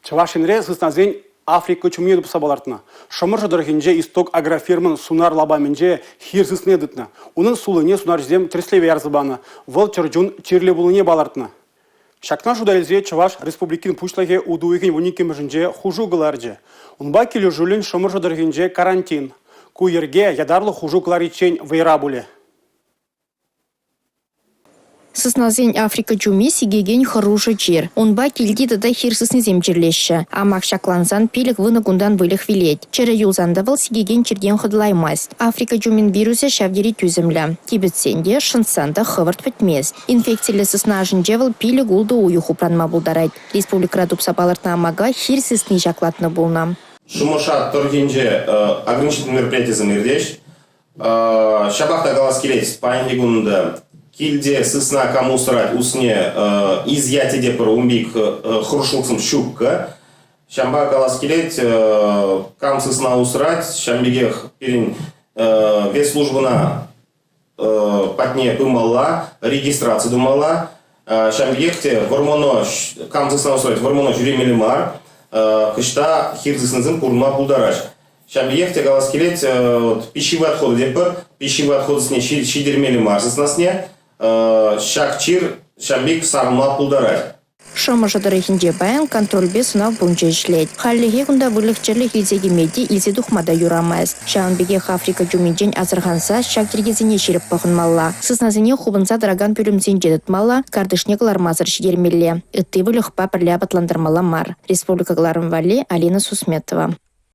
Чӑваш Енре сыснасен Африка чумине тупса палӑртнӑ. Шӑмӑршӑ тӑрӑхӗнче Исток агрофирмӑн сунар лапамӗнче хир сыснине тытнӑ. Унӑн суллине сунарҫӑсем тӗрӗслеве ярса панӑ. Вӑл чӗр чун чирлӗ пулнине палӑртнӑ. Ҫакна шута илсе Чӑваш Республикин Пуҫлӑхӗ утӑ уйӑхӗн 12-мӗшӗнче хушу кӑларчӗ. Унпа килӗшӳллӗн Шӑмӑршӑ тӑрӑхӗнче карантин. Ку йӗрке ятарлӑ хушу кӑлариччен вӑйра пулӗ. Сыснасен Африка чуми сикекен хӑрушӑ чир. Унпа килти тата хир сыснисем чирлеҫҫӗ. Амак ҫаклансан 5-10 кунтан выльӑх вилет. Чӗрӗ юлсан та вӑл сикекен чиртен хӑтӑлаймасть. Африка чумин вирусӗ ҫав тери тӳсӗмлӗ. Типӗтсен те, шӑнтсан та хӑвӑрт пӗтмест. Инфекциллӗ сысна ашӗнче вӑл 5-6 уйӑх упранма пултарать. Республикӑра тупса палӑртнӑ амака хир сысни ҫаклатнӑ пулнӑ. Шӑмӑрша тӑрӑхӗнче ограничительнӑй мероприятисем иртӗҫ. Ҫапах та калас килет, паянхи кун та килте сысна кам усрать, усне изъятие те пӗр ун пек хӑрушлӑхсем ҫуккӑ. Ҫавӑнпа калас килет, кам сысна усрать, ҫавӑн пекех пирӗн ветслужбӑна патне пымалла, регистраци тумалла. Ҫавӑн пекех те вӑрмана, кам сысна усрать, вӑрмана ҫӳремелле мар, кӑҫта хир сыснисем курма пултараҫ. Ҫавӑн пекех те калас килет, вот, пищевые отходы тетпӗр. Пищевые отходсене ҫитермелле мар сыснасене. Ҫак чир ҫавӑн пек сарӑлма пултарать. Шӑмӑршӑ тӑрӑхӗнче паян контрольпе сӑнав пункчӗ ӗҫлет. Хальлӗхе кунта выльӑх-чӗрлӗх илсе килме те, илсе тухма та юрамасть. Ҫавӑн пекех Африка чуминчен асӑрханса ҫак йӗркесене ҫирӗп пӑхӑнмалла. Сыснасене хупӑнса тӑракан пӳлӗмсенче тытмалла, картишне кӑлармасӑр ҫитермелле. Ытти выльӑхпа пӗрле апатлантармалла мар. Республика кӑларӑм валли Алина Сусметова.